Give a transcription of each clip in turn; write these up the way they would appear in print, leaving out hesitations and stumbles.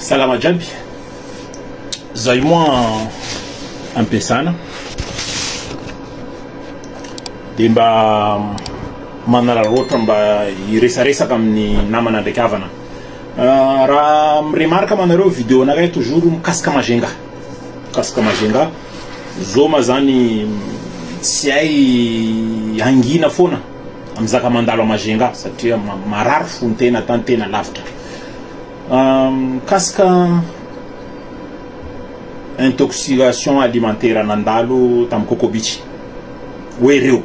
Salama jiaby, za io moa ampiasana de mba manararaotra mba hiresaresaka amin'ny namana ndraiky havana. Raha mi-remarque ma nareo video anakay toujours mikasika Majunga, mikasika Majunga, zao ma zany tsy hay hangina foana amin'ny zaka mandalo a Majunga satria marary fon-tena tany tena lavitra. Mikasika intoxication alimentaire nandalo tamin'ny Coco Beach hoe reo.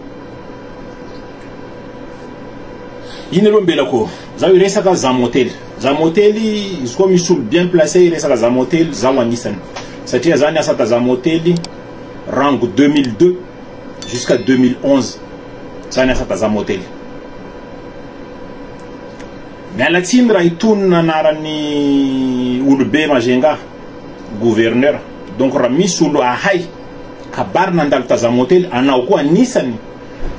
Ino aloha mbelako? Zaho hiresaka Zamotely. Zamotely izy koa misy olo bien placé hiresaka Zamotely zaho anisany. Satria za niasa ta Zamotely rango 2002 jusqu'à 2011 za niasa ta Zamotely. Miala tsiny raha hitonona anaran'ny olobe Majunga, gouverneur. Donc raha misy olo ahay kabary nandalo ta Zamotely anao koa anisany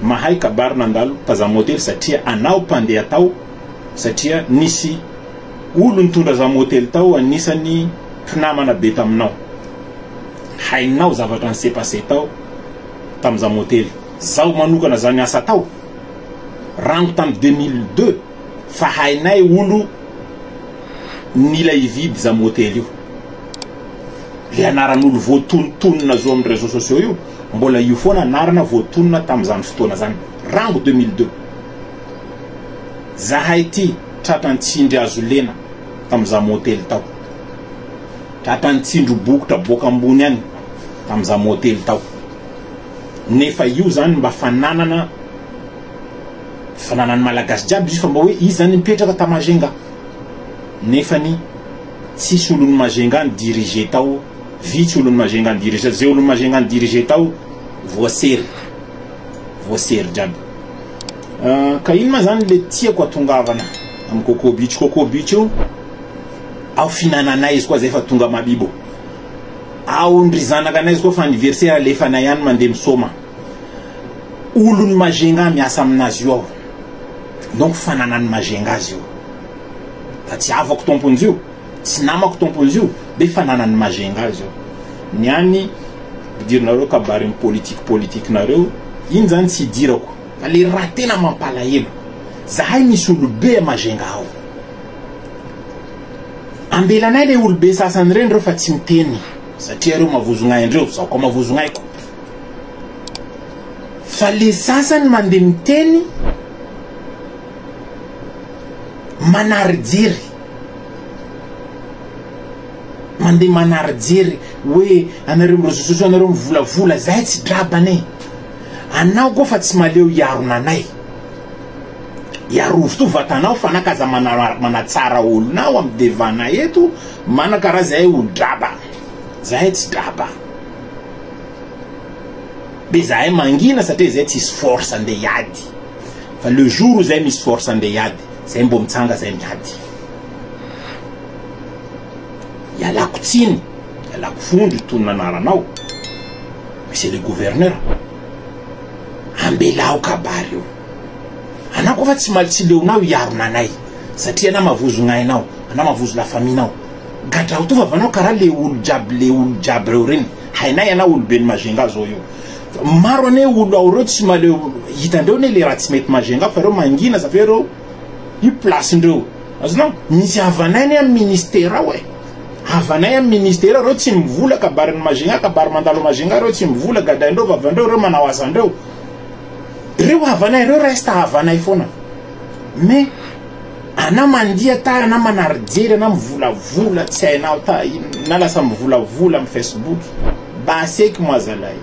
mahay kabary nandalo ta Zamotely satria anao mpandeha tao satria nisy olo nitondra Zamotely tao anisany mpinamana be taminao. Hainao zavatra ni-se passer tao tam Zamotely. Zaho manokana za niasa tao rango tam 2002 fa hainay olo nila hividy Zamotely io. Le anaran'olo voatonontonona zao amin'ny réseaux sociaux io mbola io foana anarana voatonona tamin'izany fotoana zany rango 2002. Zahay ty tratran'ny tsindry hazo lena tam Zamotely tao. Tratran'ny tsindry bokotra boaka ambony any tam Zamotely tao. Nefa io zany mba fananana fananan'ny Malagasy jiaby izy io fa mba hoe izy zany mipetraka ta Majunga. Nefany tsisy olon'i Majunga ni diriger tao, vitsy olon'i Majunga ni diriger, ze olon'i Majunga ni diriger tao voasery, voasery jiaby. Ka ino ma zany le tiako atongavana am Coco Beach, Coco Beach io ao fihinananay izy koa zay fa tonga Mabibo. Ao ndry zanaka anay izy koa fa anniversaire alefanay any mandeha misoma. Olon'i Majunga miasa aminazy io aho. Donc fananan'i Majunga azy io. Fa tsy havako tompon'izy io, tsy namako tompon'izy io, be fananan'i Majunga azy io. Ny any ampidirinareo kabarin'ny politique politique nareo, iny zany tsy idirako. Fa le raha tena mampalahelo, zahay misy olobe a Majunga ao. Ambelanay le olobe sasany reny reo fa tsy miteny satria reo mavozognaindreo, zaho koa mavozognaiko. Fa le sasany mandeha miteny manary jery, mandeha manary jery hoe anareo mi réseaux sociaux anareo mivolavola, zahay tsy drabana e, anao koa fa tsy maleo hiarona anay. Iarovy to vatanao fa na k'aza manatsara olonao am devant-nay eto mana karaha zahay olo draba zahay tsy draba be zahay mangina satria zay tsisy force andeha hiady fa le jour zay misy force andeha hiady zay mbo mitsanga zay miady ialako tsiny ialako fondro tonona anaranao monsieur le gouverneur Ambelao kabary io. Anao koa fa tsy maly tsy leonao hiarona anay satria anao mavozo gnainao, anao mavozo la famille nao. Gadrao to vavanao karaha le olo jiaby le olo jiaby reo regny. Hainay anao olo ben'i Majunga zao io. Maro anie olo ao reo tsy maleo hitandreo anie le raha tsy mety Majunga fa reo mangina sa fe reo io place ndreo. Azonao? Misy havanay anie am ministera ao e. Havanay am ministera reo tsy mivola kabarin'i Majunga, kabary mandalo Majunga reo tsy mivola, gadraindreo vavandreo reo manao asandreo. Reo havanay reo reste havanay foana. Mais ana mandia ta ana manary jery ana mivolavola tsy hainao ta na lasa mivolavola am Facebook. Baseky moa zalahy.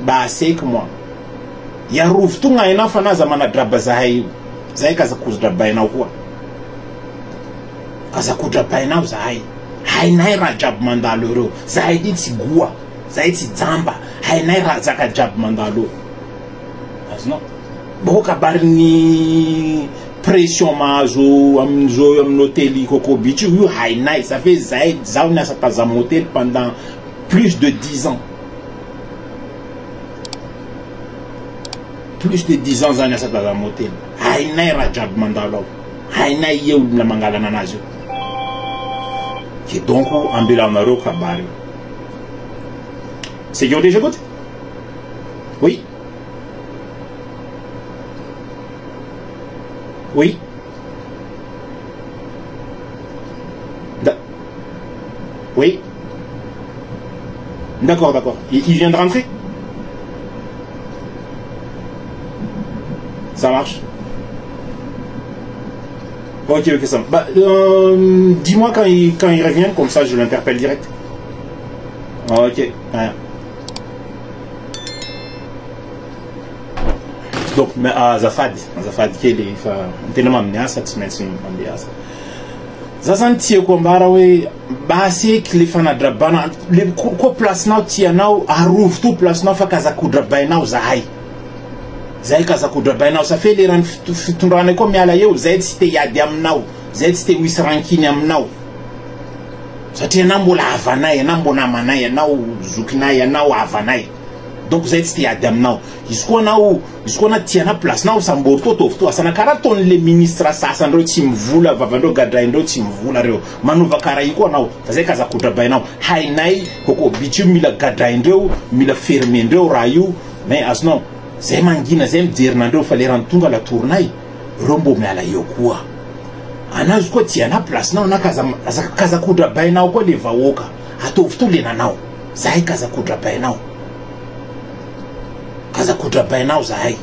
Baseky moa. Iarovy to gnainao fa na aza manadraba zahay io. Zahay ka aza kozodrabainao koa. Aza kodrabainao zahay. Hainay raha jiaby mandalo eo reo. Zahay ty tsy goa. Zahay tsy jamba. Hainay raha zaka jiaby mandalo eo. Azonao? Boko kabarin'ny pression mahazo amin'izao amin'ny hotely Coco Beach io, io hainay. Ça fait zahay, zaho niasa tazam hotely pendant plus de 10 ans. Plus de 10 ans za niasa tazam hotely. Hainay raha jiaby mandalo ao. Hainay ia olona mangalana anazy io. Ke donc ambelaonareo kabary io. Sécurité j'écoute? Oui. Oui. Da oui. D'accord, d'accord. Il vient de rentrer? Ça marche? Ok, ok, ça. Bah, dis-moi quand il revient, comme ça je l'interpelle direct. Ok, ouais. Donc, mais, azafady, azafady kely fa tena mamy asa, tsy maintsy mandeha asa. Za zany tiako ambara hoe basy eky le fanadrabana le koa place-nao tianao arovy to place-nao fa kazakodrabainao zahay. Zay kazakodrabainao sa fe le rano fitondrana koa miala eo, zay tsy te hiady aminao, zay tsy te ho hisy rankiny aminao. Satria anao mbola havanay, anao mbola namanay, anao zokinay, anao havanay. Donc zay tsy te hiady aminao. Izy koa anao, izy koa anao tianao place-nao sambory to ataovy to asana karaha ataon'le ministre sasany reo tsy mivola vavandreo gadraindreo tsy mivola reo. Manova karaha io koa anao, fa zay kazakodrabainao. Hainay koko bitch io mila gadraindreo, mila fermendreo raha io, mais azonao zay mangina zay mijerinandreo fa lerany tonga la tournay reo mbo miala eo koa. Anao izy koa tianao place-nao na kazakodrabainao koa le vahoaka. Ataovy to le nanao. Zahay kazakodrabainao. Kazakodrabainao zahay.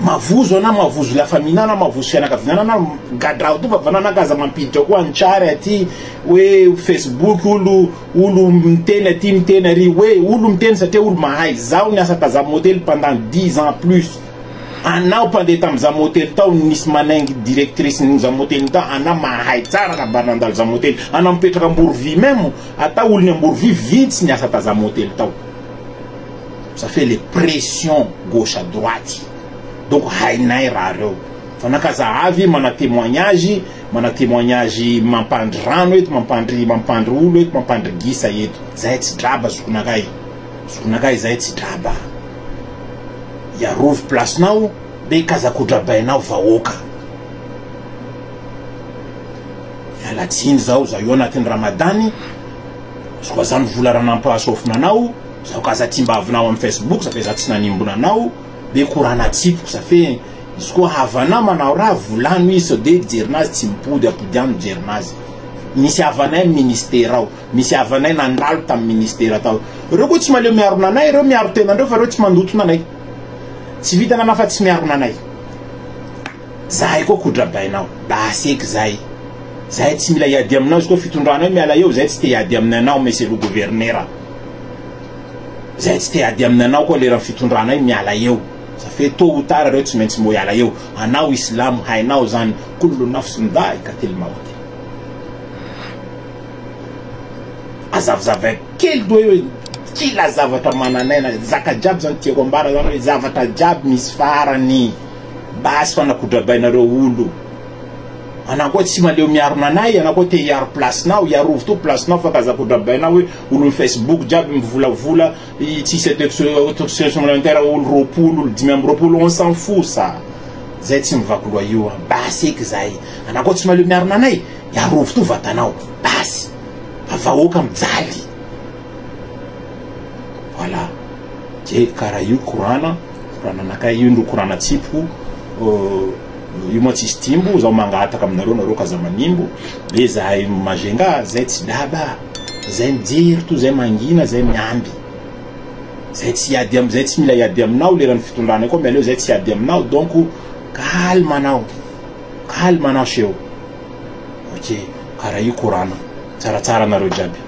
Mavozo ana, mavozo la famille ana, mavozo fianakaviana ana, gadrao to vavana ana kaza mampiditra koa antsary aty hoe Facebook olo olo miteny aty miteny ary hoe olo miteny satria olo mahay. Zaho niasa ta motel pendant 10 ans plus. Anao mpandeha tamy za motel tao nisy manaingy directrice ny za motel tao, anao mahay tsara raha mba nandalo za motel. Anao mipetraka Amborovy même atao olo ny Amborovy vitsy niasa ta za motel tao. Ça fait les pressions gauche à droite. Donc hainay raha reo. Fa nakaza avy mana témoignage, mana témoignage mampandry rano eto, mampandry mampandry olo eto, mampandry gisa eto. Zay tsy draba zokonakay. Zokonakay zay tsy draba. Iarovy place-nao be kazakodrabainao vahoaka. Miala tsiny zao, zaho io anatin'ny Ramadany. Izy koa zany vola raha nampahasofina anao, zaho kaza timbavinao amin'ny Facebook, ça fait za tsy nanimbona anao, be korana tsipiko, ça fait izy koa havanao manao raha volano izy sao de jerinazy tsy mipody apodiano jerinazy. Misy havanay ministera ao, misy havanay nandalo tamin'ny ministera tao. Reo koa tsy maleo miarona anay, reo miaro tenandreo fa reo tsy mandotona anay. Tsy vitana anao fa tsy miarona anay. Zahay koa kodrabainao, basy eky zay. Zahay tsy mila hiady aminao izy koa fitondranao miala eo, zay tsy te hiady amin'ny anao monsieur le gouverneur. Zay tsy te hiady amin'ny anao koa lera fitondranay miala eo. Ça fait tôt ou tard reo tsy maintsy mbo hiala eo. Anao islamo hainao zany kullu nafsin dhaikatil maut. Azavizavay kely do hoe kila zavatra mananaina zaka jiaby zany tiako ambara zany hoe zavatra jiaby misy farany. Basy fanakodrabainareo olo. Anao koa tsy maleo miarona anay, anao koa te hiaro place-nao, hiarovy to place-nao fa kazakodrabainao hoe olo Facebook jiaby mivolavola tsisy autorisation alimentaire olo 20 olo 25, on s'en fout ça. Zay tsy mivaky loha io, basy eky zay. Anao koa tsy maleo miarona anay, hiarovy to vatanao, basy. Fa vahoaka mijaly. Voilà. Je karaha io korana, korana anakay io ndro korana tsipoko. Io moa tsisy timbo, zaho mangataka aminareo, nareo kaza manimbo. Be zahay Majunga, zay tsy daba. Zay mijery to, zay mangina, zay miamby. Zay tsy hiady am, zay tsy mila hiady aminao leran'ny fitondrana koa mialeo zay tsy hiady aminao. Donc calme anao. Calme anao cheo. Ok, karaha io korana. Tsaratsara anareo jiaby.